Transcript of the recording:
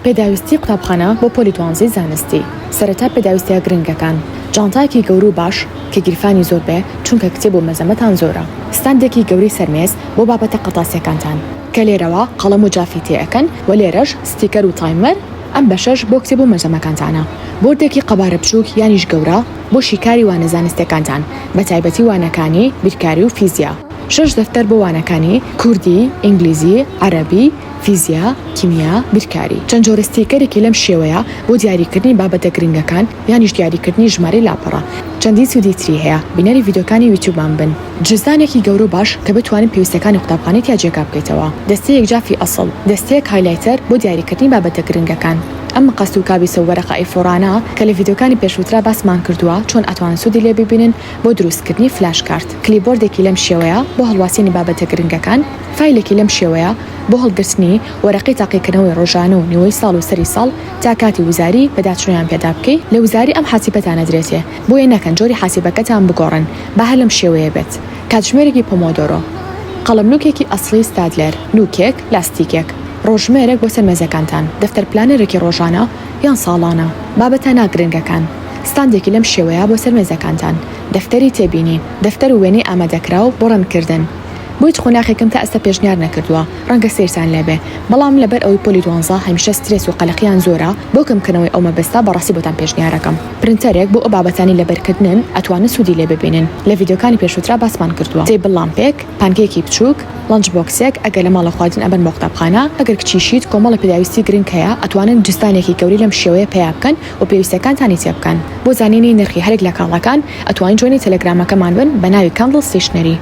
پێداویستی قوتابخانە بۆ پۆلی دوانزەی زانستی سەرەتا پێداویستیە گرنگەکان، جانتایەکی گەورە و باش کە گیرفانی زۆر بێ چونکە کتێب و مەلزەمەتان زۆرە، ستاندێکی گەورەی سەر مێز بۆ بابەتە قەتاسیەکانتان کە لێرەوە قەڵەم و جافی تێ ئەکەن و لێرەش ستیکەر و timer، ئەم بەشەش بۆ کتێب و مەلزەمەکانتانە، بۆردێکی قەبارە بچوک یانیش گەورە بۆ شیکاری وانە زانستیەکانتان بەتایبەتی وانەکانی بیرکاری و فیزیا. شەش دەفتەر بۆ وانەکانی، کوردی، ئینگلیزی، عەرەبی، فیزیا، کیمیا، بیرکاری. چەند جۆرە ستیکەرێکی لەم شێوەیە بۆ دیاریکردنی بابەتە گرنگەکان یانیش دیاریکردنی ژمارەی لاپەڕە. چەندین سوودی تری هەیە. بینەری ڤیدیۆکانی یوتیوبمان بن. جزدانێکی گەورە و باش کە بتوانن پێویستەکانی قوتابخانەی تیا جێگا بکەیتەوە. دەستەیەک جافی ئەسڵ. دەستەیەک highlighter بۆ دیاریکردنی بابەتە گرنگەکان. ئەم مقەست و کابیسە و وەرەقە A4 انە کە لە ڤیدیۆکانی پێشووترا باسمان کردووە چۆن ئەتوانن سوودی لێ ببینن بۆ دروستکردنی flash card. clipboard ێکی لەم شێوەیە بۆ هەڵواسینی بابەتە گرنگەکان. فایلێکی لەم شێوەیە بۆ هەڵگرتنی وەرەقەی تاقیکردنەوەی ڕۆژانە و نیوەی ساڵ و سەری ساڵ تا کاتی وزاری پێداچونەوەیان پێدا بکەی لە وزاری ئەم حاسیبەتان ئەدرێتێ بۆیە نەکەن جۆری حاسیبەکەتان بگۆڕن با هەر لەم شێوەیە بێت کاتژمێرێکی Pomodoro قەڵەم نوکێکی ئەسڵی Staedtler نوکێک لاستیکێک ڕۆژژمێرێک بۆ سەر مێزەکانتان دەفتەر planner ێکی ڕۆژانە یان ساڵانە بابەتە ناگرنگەکان ستاندێکی لەم شێوەیە بۆ سەر مێزەکانتان دەفتەری تێبینی دەفتەر و وێنەی ئامادەکراو بۆ ڕەنگکردن بۆ هیچ قۆناخێکم تا ئێستا پێشنیار نەکردووە، ڕەنگە سەیرتان لێبێ، بەڵام لەبەر ئەوەی پۆلی دوانزە هەمیشە سترێس و قەلەقیان زۆرە، بۆ کەمکردنەوەی ئەو مەبەستە بەڕاستی بۆتان پێشنیارەکەم printer ێک بۆ ئەو بابەتانەی لەبەرکردنن ئەتوانن سوودی لێ ببینن، لە ڤیدیۆکانی پێشووترا باسمان کردووە. table lamp ێک، پانکەیەکی بچووک، lunch box ێک، ئەگەر لە ماڵەوە خواردن ئەبەن بۆ قوتابخانە، ئەگەر کچیشیت کۆمەڵێ پێداویستی گرنگ هەیە ئەتوانن جزدانێکی گەورەی لەم شێوەیە پەیا بکەن و پێویستیەکانتانی تێبکەن. بۆ زانینی نرخی هەرێک لە کاڵاکان ئەتوانن join ی تەلەگرامەکەمان بن بە ناوی Candle Stationery.